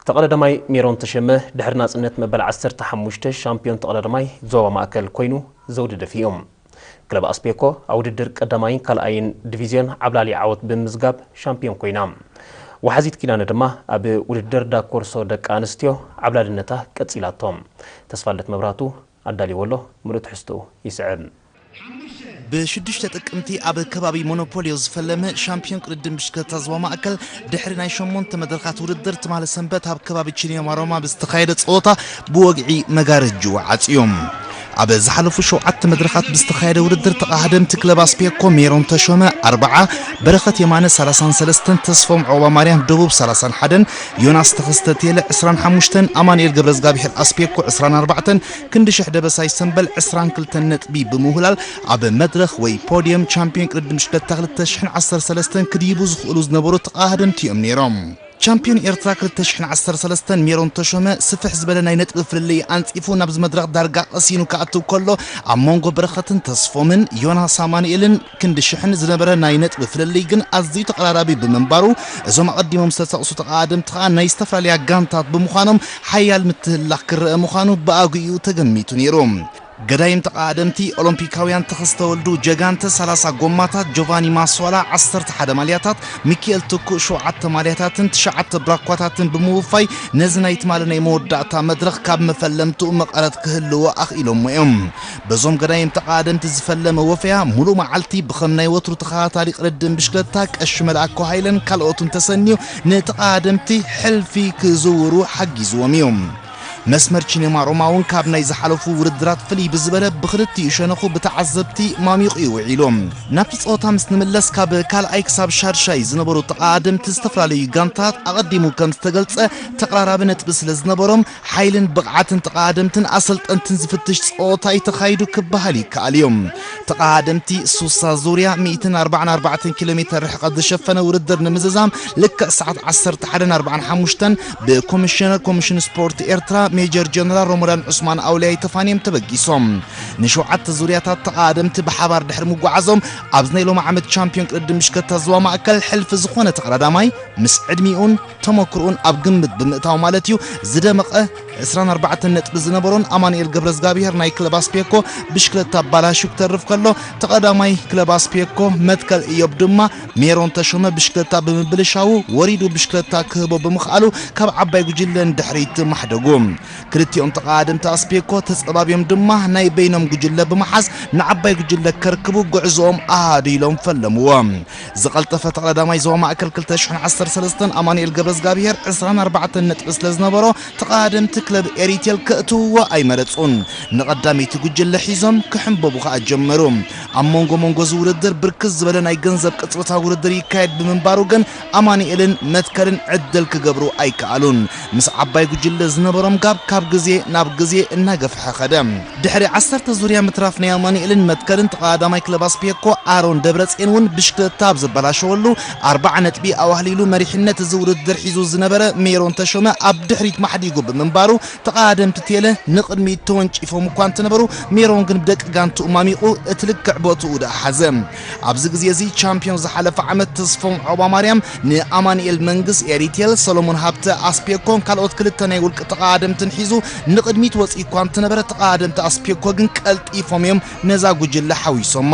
ተቐዳዳማይ ሜሮን ተሸመ ድሕሪ ናጽነት መበል ዓሰርተ ሓሙሽተ ሻምፒዮን ተቐዳዳማይ ዞባ ማእከል ኮይኑ ዘውዲ ደፊኡ። ክለብ ኣስፔኮ ኣብ ውድድር ቀዳማይን ካልኣይን ዲቪዝዮን ዓብላሊ ዓወት ብምምዝጋብ ሻምፒዮን ኮይና። ወሓዚት ኪዳነ ድማ ኣብ ውድድር ዳኮርሶ ደቂ ኣንስትዮ ዓብላልነታ ቀጺላቶ። ተስፋልደት መብራቱ ኣዳልይዎ ኣሎ፣ ምሉእ ትሕዝትኡ ይስዕብ። ብሽዱሽተ ጥቅምቲ ኣብ ከባቢ ሞኖፖልዮ ዝፈለመ ሻምፒዮን ቅድድም ብሽክለታ ዞባ ማእከል ድሕሪ ናይ ሸሞንተ መድረኻት ውድድር ትማሊ ሰንበት ኣብ ከባቢ ቺኒዮማ ሮማ ብዝተኻየደ ጸወታ ብወግዒ መጋረጅኡ ዓጽዮም። ኣብ ዝሓለፉ ሸውዓተ መድረኻት ብዝተኻየደ ውድድር ተቐሃደምቲ ክለብ ኣስፔኮ ሜሮን ተሾመ ኣርብዓ፣ በረኸት የማነ ሰላሳን ሰለስተን፣ ተስፎም ዑቕባ ማርያም ደቡብ ሰላሳን ሓደን፣ ዮናስ ተኸስተ ቴለ ዕስራን ሓሙሽተን፣ ኣማኑኤል ገብረዝጋብሔር ኣስፔኮ ዕስራን ኣርባዕተን፣ ክንዲ ሽሕ ደበሳይ ሰምበል ዕስራን ክልተን ነጥቢ ብምውህላል ኣብ መድረኽ ወይ ፖድየም ቻምፒዮን ቅድድም ብሽክለታ ክልተ ሽሕን ዓሰርተ ሰለስተን ክድይቡ ዝኽእሉ ዝነበሩ ተቐሃደምቲ እዮም ነይሮም። ቻምፒዮን ኤርትራ ክልተ ሽሕን ዓሰርተ ሰለስተን ሜሮን ተሾመ ስፍሕ ዝበለ ናይ ነጥቢ ፍልልይ ኣንጺፉ ናብዚ መድረኽ ዳርጋ ቀሲኑ ክኣትው ከሎ፣ ኣብ መንጎ በረኸትን ተስፎምን ዮናስ ኣማኑኤልን ክንዲ ሽሕን ዝነበረ ናይ ነጥቢ ፍልልይ ግን ኣዝዩ ተቐራራቢ ብምንባሩ፣ እዞም ኣቐዲሞም ዝተጠቕሱ ተቐዳደምቲ ከኣ ናይ ዝተፈላለያ ጋንታት ብምዃኖም ሓያል ምትህልላኽ ክረአ ምዃኑ ብኣግኡ ተገሚቱ ነይሩ። ገዳይም ተቐዳደምቲ ኦሎምፒካውያን ተኸስተ ወልዱ ጀጋንተ ሰላሳ ጎማታት፣ ጆቫኒ ማስዋላ ዓሰርተ ሓደ ማልያታት፣ ሚኪኤል ትኩእ ሸውዓተ ማልያታትን ትሽዓተ ብራኳታትን ብምውፋይ ነዚ ናይ ትማሊ ናይ መወዳእታ መድረኽ ካብ መፈለምትኡ መቐረት ክህልዎ ኣኽኢሎሞ እዮም። በዞም ገዳይም ተቐዳደምቲ ዝፈለመ ወፈያ ሙሉእ መዓልቲ ብኸም ናይ ወትሩ ተኸታታሊ ቅድድም ብሽክለታ ቀሺ መልኣኮ ሃይለን ካልኦትን ተሰንዩ ንተቐዳደምቲ ሕልፊ ክዝውሩ ሓጊዝዎም እዩ። መስመር ቺኔማ ሮማ እውን ካብ ናይ ዝሓለፉ ውድድራት ፍልይ ብዝበለ ብኽልቲኡ ሸነኹ ብተዓዘብቲ ማሚቑ እዩ ውዒሉ። ናብቲ ጸወታ ምስ ንምለስ ካብ ካልኣይ ክሳብ ሻድሻይ ዝነበሩ ተቐዳደምቲ ዝተፈላለዩ ጋንታት ኣቐዲሙ ከም ዝተገልጸ ተቐራራቢ ነጥቢ ስለ ዝነበሮም ሓይልን ብቕዓትን ተቐዳደምትን ኣሰልጠንትን ዝፍትሽ ጸወታ እዩ ተኻይዱ ክበሃል ይከኣል እዩ። ተቐዳደምቲ ሱሳ ዙርያ ሚእትን ኣርባዓን ኣርባዕተን ኪሎ ሜተር ርሕቐት ዝሸፈነ ውድድር ንምዝዛም ልክዕ ሰዓት ዓሰርተ ሓደን ኣርባዓን ሓሙሽተን ብኮሚሽነር ኮሚሽን ስፖርት ኤርትራ ሜጀር ጀነራል ሮሞዳን ዑስማን ኣውልያይ ተፋንዮም ተበጊሶም። ንሸውዓተ ዙርያታት ተቐዳደምቲ ብሓባር ድሕሪ ምጓዓዞም ኣብዚ ናይ ሎሚ ዓመት ቻምፒዮን ቅድድም ብሽክለታ ዞባ ማእከል ሕልፊ ዝኾነ ተቐዳዳማይ ምስ ዕድሚኡን ተመክሮኡን ኣብ ግምት ብምእታው ማለት እዩ ዝደመቐ ዕስራን ኣርባዕተን ነጥቢ ዝነበሮን ኣማኑኤል ገብረዝጋብሔር ናይ ክለብ ኣስፔኮ ብሽክለታ ኣባላሽዩ ክተርፍ ከሎ፣ ተቐዳማይ ክለብ ኣስፔኮ መትከል እዮብ ድማ ሜሮን ተሾመ ብሽክለታ ብምብልሻዉ ወሪዱ ብሽክለታ ክህቦ ብምኽኣሉ ካብ ዓባይ ጉጅለ ንድሕሪት ማሕደጉ። ክልቲኦም ተቐዳደምቲ ኣስፔኮ ተጸባብዮም ድማ ናይ በይኖም ጉጅለ ብምሓዝ ንዓባይ ጉጅለ ከርክቡ ጉዕዞኦም ኣሃዱ ኢሎም ፈለምዎ። ዝቐልጠፈ ተቐዳዳማይ ዞባ ማእከል ክልተ ሽሕን ዓሰርተ ሰለስተን ኣማኑኤል ገብረዝጋብሔር ዕስራን ኣርባዕተን ነጥቢ ስለ ዝነበሮ ተቐዳደምቲ ክለብ ኤሪቴል ከእትውዎ ኣይመረጹን። ንቐዳመይቲ ጉጅለ ሒዞም ክሕንበቡ ከኣ ጀመሩ። ኣብ መንጎ መንጎ እዚ ውድድር ብርክት ዝበለ ናይ ገንዘብ ቅጽበታዊ ውድድር ይካየድ ብምንባሩ ግን ኣማኑኤልን መትከልን ዕድል ክገብሩ ኣይከኣሉን። ምስ ዓባይ ጉጅለ ዝነበሮም ጋብ ካብ ግዜ ናብ ግዜ እናገፍሐ ኸደ። ድሕሪ ዓሰርተ ዙርያ ምትራፍ ናይ ኣማኑኤልን መትከልን ተቐዳዳማይ ክለብ ኣስፔኮ ኣሮን ደብረጽዮን እውን ብሽክለታ ኣብ ዘበላሸወሉ ኣርባዓ ነጥቢ ኣዋህሊሉ መሪሕነት እዚ ውድድር ሒዙ ዝነበረ ሜሮን ተሾመ ኣብ ድሕሪት ማሕዲጉ ብምንባሩ ተቐዳደምቲ ቴለ ንቕድሚት ተወንጪፎም እኳ እንተነበሩ ሜሮን ግን ብደቂ ጋንትኡ ማሚቑ እቲ ልክዕ ቦትኡ ደኣ ሓዘ። ኣብዚ ግዜ እዚ ቻምፒዮን ዝሓለፈ ዓመት ተስፎም ዑቕባማርያም ንኣማኑኤል መንግስ ኤሪቴል፣ ሰሎሞን ሃብተ ኣስፔኮን ካልኦት ክልተ ናይ ውልቂ ተቐዳደምትን ሒዙ ንቕድሚት ወፂኡ እኳ እንተነበረ ተቐዳደምቲ ኣስፔኮ ግን ቀልጢፎም እዮም ነዛ ጉጅለ ሓዊሶማ።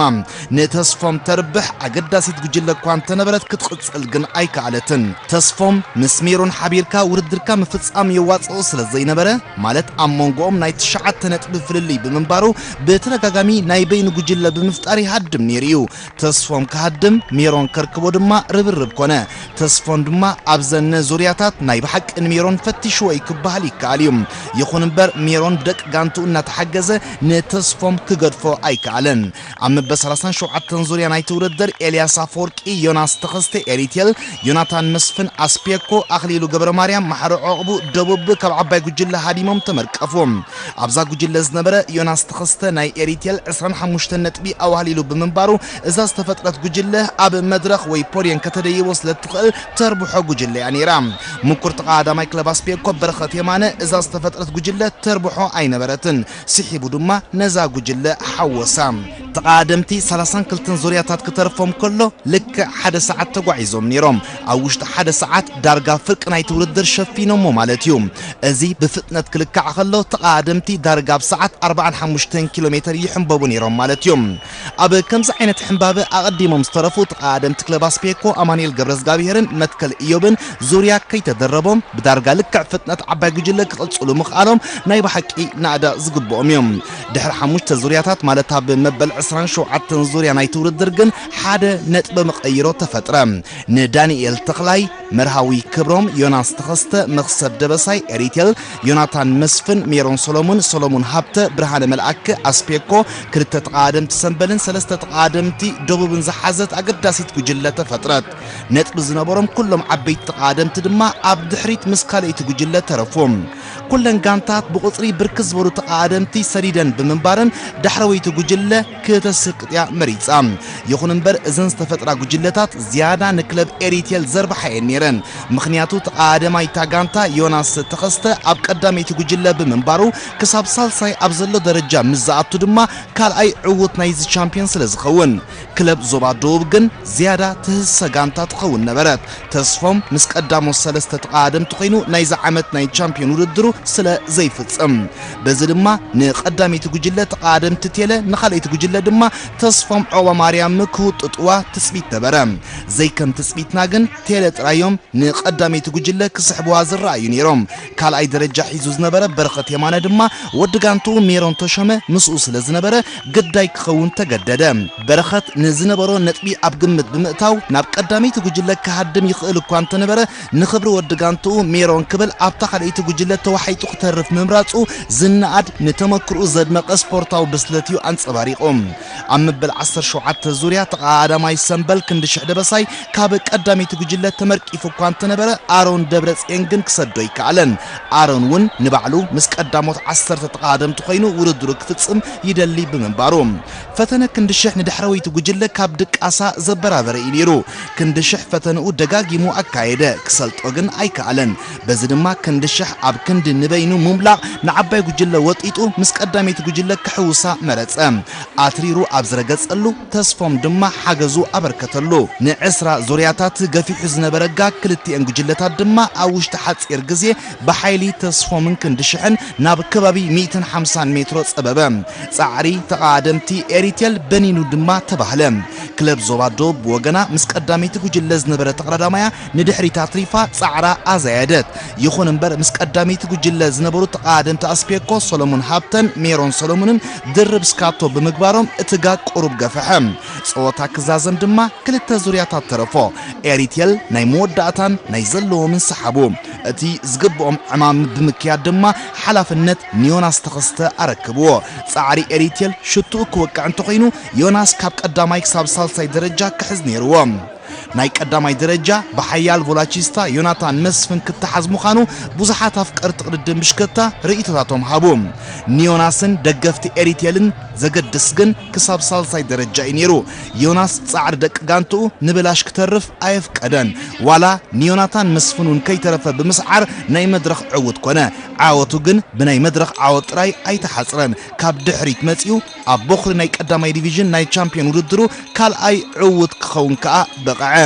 ንተስፎም ተርብሕ ኣገዳሲት ጉጅለ እኳ እንተነበረት ክትቕፅል ግን ኣይከኣለትን። ተስፎም ምስ ሜሮን ሓቢርካ ውድድርካ ምፍፃም የዋፅኦ ስለ ዘይነበረ ማለት ኣብ መንጎኦም ናይ ትሽዓተ ነጥቢ ፍልልይ ብምንባሩ ብተደጋጋሚ ናይ በይኑ ጉጅለ ብምፍጣር ይሃድም ነይሩ እዩ። ተስፎም ክሃድም ሜሮን ከርክቦ ድማ ርብርብ ኮነ። ተስፎም ድማ ኣብዘን ዙርያታት ናይ ብሓቂ ንሜሮን ፈቲሽዎ እዩ ክበሃል ይከኣል እዩ። ይኹን እምበር ሜሮን ብደቂ ጋንትኡ እናተሓገዘ ንተስፎም ክገድፎ ኣይከኣለን። ኣብ መበል ሰላሳን ሸውዓተን ዙርያ ናይቲ ውድድር ኤልያስ ኣፈወርቂ፣ ዮናስ ተኸስተ ኤሪቴል፣ ዮናታን መስፍን ኣስፔኮ፣ ኣኽሊሉ ገብረ ማርያም፣ ማሕሮ ዑቕቡ ደቡብ ካብ ዓባይ ጉጅለ ሃዲሞም ተመርቀፉ። ኣብዛ ጉጅለ ዝነበረ ዮናስ ተኸስተ ናይ ኤሪቴል ዕስራን ሓሙሽተን ነጥቢ ኣዋህሊሉ ብምንባሩ እዛ ዝተፈጥረት ጉጅለ ኣብ መድረኽ ወይ ፖድየም ከተደይቦ ስለ እትኽእል ተርብሖ ጉጅለ እያ ነይራ። ምኩር ተቐዳዳማይ ክለብ ኣስፔኮ በረኸት የማነ እዛ ዝተፈጥረት ጉጅለ ተርብሖ ኣይነበረትን። ስሒቡ ድማ ነዛ ጉጅለ ሓወሳ። ተቓደምቲ ሰላሳን ክልተን ዙርያታት ክተርፎም ከሎ ልክዕ ሓደ ሰዓት ተጓዒዞም ነይሮም። ኣብ ውሽጢ ሓደ ሰዓት ዳርጋ ፍርቂ ናይቲ ውድድር ሸፊኖሞ ማለት እዩ። እዚ ብፍጥነት ክልካዕ ከሎ ተቓደምቲ ዳርጋ ኣብ ሰዓት ኣርባዓን ሓሙሽተን ኪሎ ሜተር ይሕንበቡ ነይሮም ማለት እዩ። ኣብ ከምዚ ዓይነት ሕንባበ ኣቐዲሞም ዝተረፉ ተቓደምቲ ክለብ ኣስፔኮ ኣማኑኤል ገብረዝጋብሄርን መትከል ኢዮብን ዙርያ ከይተደረቦም ብዳርጋ ልክዕ ፍጥነት ዓባይ ጉጅለ ክቕጽሉ ምኽኣሎም ናይ ብሓቂ ናእዳ ዝግብኦም እዮም። ድሕሪ ሓሙሽተ ዙርያታት ማለት ኣብ መበል ዕስራን ሸውዓተን ዙርያ ናይቲ ውድድር ግን ሓደ ነጥቢ መቐይሮ ተፈጥረ። ንዳንኤል ተኽላይ፣ መርሃዊ ክብሮም፣ ዮናስ ተኸስተ፣ መኽሰብ ደበሳይ ኤሪቴል፣ ዮናታን መስፍን፣ ሜሮን ሰሎሙን፣ ሰሎሙን ሃብተ፣ ብርሃነ መልኣክ፣ ኣስፔኮ፣ ክልተ ተቓደምቲ ሰምበልን ሰለስተ ተቓደምቲ ደቡብን ዝሓዘት ኣገዳሲት ጉጅለ ተፈጥረት። ነጥቢ ዝነበሮም ኩሎም ዓበይቲ ተቓደምቲ ድማ ኣብ ድሕሪት ምስ ካልኣይቲ ጉጅለ ተረፉ። ኩለን ጋንታት ብቑጽሪ ብርክት ዝበሉ ተቓደምቲ ሰዲደን ብምንባረን ዳሕረወይቲ ጉጅለ ክተስቅጥያ መሪጻ። ይኹን እምበር እዘን ዝተፈጥራ ጉጅለታት ዝያዳ ንክለብ ኤሪቴል ዘርብሓ እየን ነይረን። ምኽንያቱ ተቓደማይታ ጋንታ ዮናስ ተኸስተ ኣብ ቀዳመይቲ ጉጅለ ብምንባሩ ክሳብ ሳልሳይ ኣብ ዘሎ ደረጃ ምስ ዝኣቱ ድማ ካልኣይ ዕዉት ናይዚ ቻምፒዮን ስለ ዝኸውን። ክለብ ዞባ ደቡብ ግን ዝያዳ ትህሰ ጋንታ ትኸውን ነበረት። ተስፎም ምስ ቀዳሞት ሰለስተ ተቓደምቲ ኮይኑ ናይዚ ዓመት ናይ ቻምፒዮን ውድድሩ ስለ ዘይፍጽም። በዚ ድማ ንቐዳመይቲ ጉጅለ ተቓደምቲ ቴለ፣ ንኻልኣይቲ ጉጅለ ድማ ተስፎም ዑቕባማርያም ክውጥጥዋ ትጽቢት ነበረ። ዘይከም ትጽቢትና ግን ቴለ ጥራዮም ንቐዳመይቲ ጉጅለ ክስሕብዋ ዝረኣዩ ነይሮም። ካልኣይ ደረጃ ሒዙ ዝነበረ በረኸት የማነ ድማ ወዲ ጋንትኡ ሜሮን ተሾመ ምስኡ ስለ ዝነበረ ግዳይ ክኸውን ተገደደ። በረኸት ንዝነበሮ ነጥቢ ኣብ ግምት ብምእታው ናብ ቀዳመይቲ ጉጅለ ክሃድም ይኽእል እኳ እንተነበረ ንኽብሪ ወዲ ጋንትኡ ሜሮን ክብል ኣብታ ካልኣይቲ ጉጅለ ተዋሒጡ ክተርፍ ምምራጹ ዝነኣድ ንተመክርኡ ዘድመቐ ስፖርታዊ ብስለት እዩ ኣንጸባሪቑ። ኣብ መበል ዓሰርተ ሸውዓተ ዙርያ ተቐዳዳማይ ሰምበል ክንዲ ሽሕ ደበሳይ ካብ ቀዳመይቲ ጉጅለ ተመርቂፉ እኳ እንተነበረ ኣሮን ደብረጽዮን ግን ክሰዶ ኣይከኣለን። ኣሮን እውን ንባዕሉ ምስ ቀዳሞት ዓሰርተ ተቐዳደምቲ ኮይኑ ውድድሩ ክፍጽም ይደሊ ብምንባሩ ፈተነ ክንዲ ሽሕ ንዳሕረወይቲ ጉጅለ ካብ ድቃሳ ዘበራበረ እዩ ነይሩ። ክንዲ ሽሕ ፈተንኡ ደጋጊሙ ኣካየደ፣ ክሰልጦ ግን ኣይከኣለን። በዚ ድማ ክንዲ ሽሕ ኣብ ክንዲ ንበይኑ ምምላቕ ንዓባይ ጉጅለ ወጢጡ ምስ ቀዳመይቲ ጉጅለ ክሕውሳ መረጸ። ኣትሪሩ ኣብ ዝረገጸሉ ተስፎም ድማ ሓገዙ ኣበርከተሉ። ንዕስራ ዙርያታት ገፊሑ ዝነበረ ጋግ ክልቲኤን ጉጅለታት ድማ ኣብ ውሽጢ ሓጺር ግዜ ብሓይሊ ተስፎምን ክንዲ ሽሕን ናብ ከባቢ ሚእትን ሓምሳን ሜትሮ ጸበበ። ጻዕሪ ተቓደምቲ ኤሪቴል በኒኑ ድማ ተባህለ። ክለብ ዞባ ዶብ ብወገና ምስ ቀዳመይቲ ጉጅለ ዝነበረ ተቐዳዳማያ ንድሕሪት ኣትሪፋ ጻዕራ ኣዛየደት። ይኹን እምበር ምስ ቀዳመይቲ ጉጅለ ዝነበሩ ተቓደምቲ ኣስፔኮ ሰሎሞን ሃብተን ሜሮን ሰሎሞንን ድርብ ስካቶ ብምግባሮም እቲ ጋግ ቁሩብ ገፈሐ። ጸወታ ክዛዘም ድማ ክልተ ዙርያታት ተረፎ። ኤሪቴል ናይ መወዳእታን ናይ ዘለዎምን ሰሓቡ። እቲ ዝግብኦም ዕማም ብምክያድ ድማ ሓላፍነት ንዮናስ ተኸስተ ኣረክብዎ። ጻዕሪ ኤሪቴል ሽቱኡ ክወቅዕ እንተኾይኑ ዮናስ ካብ ቀዳማይ ክሳብ ሳልሳይ ደረጃ ክሕዝ ነይርዎ። ናይ ቀዳማይ ደረጃ ብሓያል ቮላቺስታ ዮናታን መስፍን ክተሓዝ ምዃኑ ብዙሓት ኣፍቀርቲ ቅድድም ብሽክለታ ርእይቶታቶም ሃቡ። ንዮናስን ደገፍቲ ኤሪቴልን ዘገድስ ግን ክሳብ ሳልሳይ ደረጃ እዩ ነይሩ። ዮናስ ጻዕሪ ደቂ ጋንትኡ ንብላሽ ክተርፍ ኣየፍቀደን። ዋላ ንዮናታን መስፍን እውን ከይተረፈ ብምስዓር ናይ መድረኽ ዕዉት ኮነ። ዓወቱ ግን ብናይ መድረኽ ዓወት ጥራይ ኣይተሓጽረን። ካብ ድሕሪት መጺኡ ኣብ ቦኽሪ ናይ ቀዳማይ ዲቪዥን ናይ ቻምፒዮን ውድድሩ ካልኣይ ዕዉት ክኸውን ከኣ በቕዐ።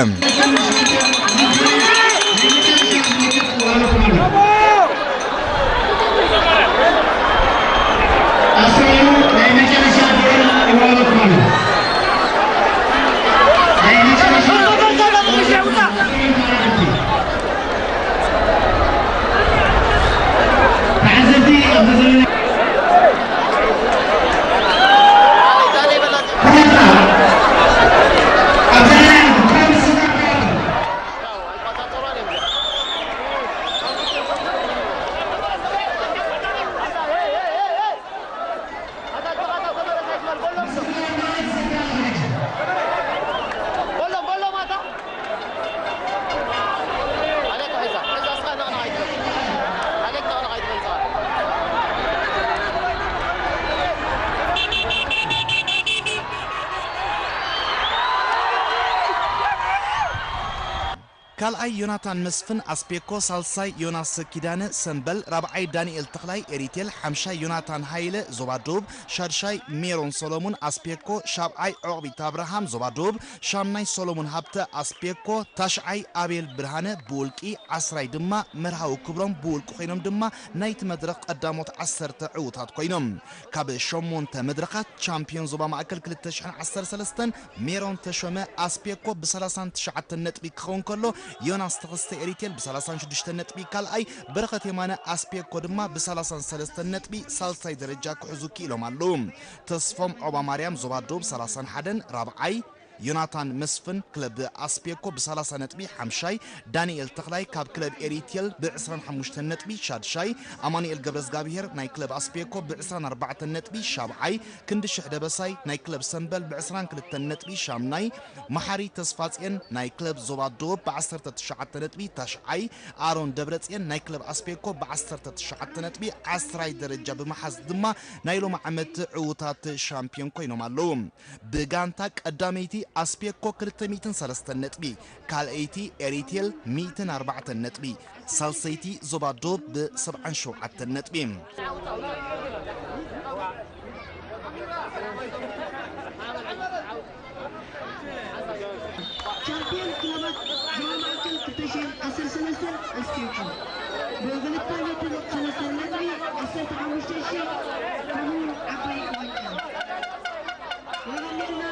ካልኣይ ዮናታን መስፍን ኣስፔኮ፣ ሳልሳይ ዮናስ ኪዳነ ሰምበል፣ ራብዓይ ዳንኤል ተኽላይ ኤሪቴል፣ ሓምሻይ ዮናታን ሃይለ ዞባ ደቡብ፣ ሻድሻይ ሜሮን ሰሎሙን ኣስፔኮ፣ ሻብዓይ ዑቕቢት ኣብርሃም ዞባ ደቡብ፣ ሻምናይ ሰሎሙን ሃብተ ኣስፔኮ፣ ታሽዓይ ኣቤል ብርሃነ ብውልቂ፣ ዓስራይ ድማ መርሃዊ ክብሮም ብውልቂ ኮይኖም ድማ ናይቲ መድረኽ ቀዳሞት ዓሰርተ ዕዉታት ኮይኖም። ካብ ሸሞንተ መድረኻት ቻምፒዮን ዞባ ማእከል ክልተ ሽሕን ዓሰርተ ሰለስተን ሜሮን ተሾመ ኣስፔኮ ብ ሰላሳን ትሽዓተን ነጥቢ ክኸውን ከሎ፣ ዮናስ ተኸስተ ኤሪቴል ብ ሰላሳን ሽዱሽተን ነጥቢ ካልኣይ፣ በረኸት የማነ ኣስፔኮ ድማ ብ ሰላሳን ሰለስተን ነጥቢ ሳልሳይ ደረጃ ክሕዙ ክኢሎም ኣለዉ። ተስፎም ዖባ ማርያም ዞባ ደቡብ ሰላሳን ሓደን ራብዓይ፣ ዮናታን መስፍን ክለብ ኣስፔኮ ብ ሰላሳ ነጥቢ ሓምሻይ፣ ዳንኤል ተኽላይ ካብ ክለብ ኤሪቴል ብ ዕስራን ሓሙሽተን ነጥቢ ሻድሻይ፣ ኣማኑኤል ገብረዝጋብሄር ናይ ክለብ ኣስፔኮ ብ ዕስራን ኣርባዕተን ነጥቢ ሻብዓይ፣ ክንድሽሕ ደበሳይ ናይ ክለብ ሰምበል ብ ዕስራን ክልተን ነጥቢ ሻምናይ፣ መሓሪ ተስፋጽዮን ናይ ክለብ ዞባ ደቡብ ብ ዓሰርተ ትሽዓተ ነጥቢ ታሽዓይ፣ ኣሮን ደብረጽዮን ናይ ክለብ ኣስፔኮ ብ ዓሰርተ ትሽዓተ ነጥቢ ዓስራይ ደረጃ ብምሓዝ ድማ ናይ ሎሚ ዓመት ዕዉታት ሻምፒዮን ኮይኖም ኣለዉ። ብጋንታ ቀዳመይቲ ኣስፔኮ ክልተ ሚእትን ሰለስተን ነጥቢ፣ ካልኣይቲ ኤሪቴል ሚእትን ኣርባዕተን ነጥቢ፣ ሳልሰይቲ ዞባ ዶብ ብ ሰብዓን ሸውዓተን ነጥቢ። ቻምፒዮን ክለባት ዞባ ማእከል ክልተ ሽሕን ዓሰርተ ሰለስተን ኣስፔኮ ብክልተ ሚእትን ሰለስተን ነጥቢ ዓሰርተ ሓሙሽተ ሽሕ ከምኡ ዓባይ ዋንጫ። የቐንየልና።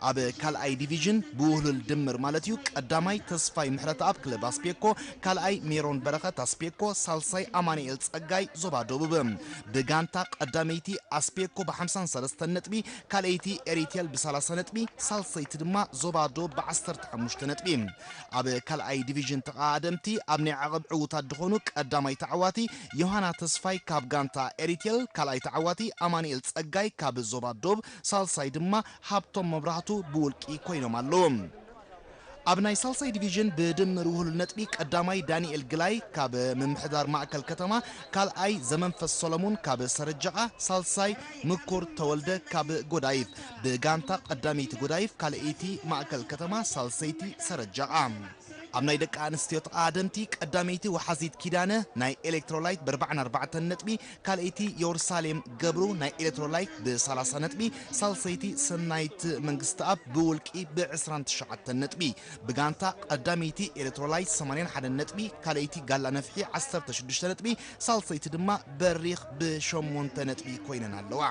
ኣብ ካልኣይ ዲቪዥን ብውህሉል ድምር ማለት እዩ፣ ቀዳማይ ተስፋይ ምሕረተኣብ ክለብ ኣስፔኮ፣ ካልኣይ ሜሮን በረኸት ኣስፔኮ፣ ሳልሳይ ኣማኑኤል ጸጋይ ዞባ ደቡብ። ብጋንታ ቀዳመይቲ ኣስፔኮ ብ ሓምሳን ሰለስተን ነጥቢ፣ ካልኣይቲ ኤሪቴል ብ ሰላሳ ነጥቢ፣ ሳልሰይቲ ድማ ዞባ ደቡብ ብ ዓሰርተ ሓሙሽተ ነጥቢ። ኣብ ካልኣይ ዲቪዥን ተቐዳደምቲ ኣብ ናይ ዓቐብ ዕዉታት ዝኾኑ ቀዳማይ ተዓዋቲ ዮሃና ተስፋይ ካብ ጋንታ ኤሪቴል፣ ካልኣይ ተዓዋቲ ኣማኑኤል ጸጋይ ካብ ዞባ ደቡብ፣ ሳልሳይ ድማ ሃብቶም መብራህቱ ብውልቂ ኮይኖም ኣለዉ። ኣብ ናይ ሳልሳይ ዲቪዥን ብድምር ውህሉል ነጥቢ ቀዳማይ ዳንኤል ግላይ ካብ ምምሕዳር ማእከል ከተማ፣ ካልኣይ ዘመንፈስ ሰሎሙን ካብ ሰረጃቓ፣ ሳልሳይ ምኩር ተወልደ ካብ ጎዳይፍ። ብጋንታ ቀዳመይቲ ጎዳይፍ፣ ካልኣይቲ ማእከል ከተማ፣ ሳልሰይቲ ሰረጃቓ። ኣብ ናይ ደቂ ኣንስትዮ ተቐዳደምቲ ቀዳመይቲ ወሓዚት ኪዳነ ናይ ኤሌክትሮላይት ብ ኣርባዓን ኣርባዕተን ነጥቢ፣ ካልኣይቲ የሩሳሌም ገብሩ ናይ ኤሌክትሮላይት ብ ሰላሳ ነጥቢ፣ ሳልሰይቲ ሰናይት መንግስትኣብ ብውልቂ ብ ዕስራን ትሽዓተን ነጥቢ። ብጋንታ ቀዳመይቲ ኤሌክትሮላይት ሰማንያን ሓደን ነጥቢ፣ ካልኣይቲ ጋላ ነፍሒ ዓሰርተ ሽዱሽተ ነጥቢ፣ ሳልሰይቲ ድማ በሪኽ ብሸሞንተ ነጥቢ ኮይነን ኣለዋ።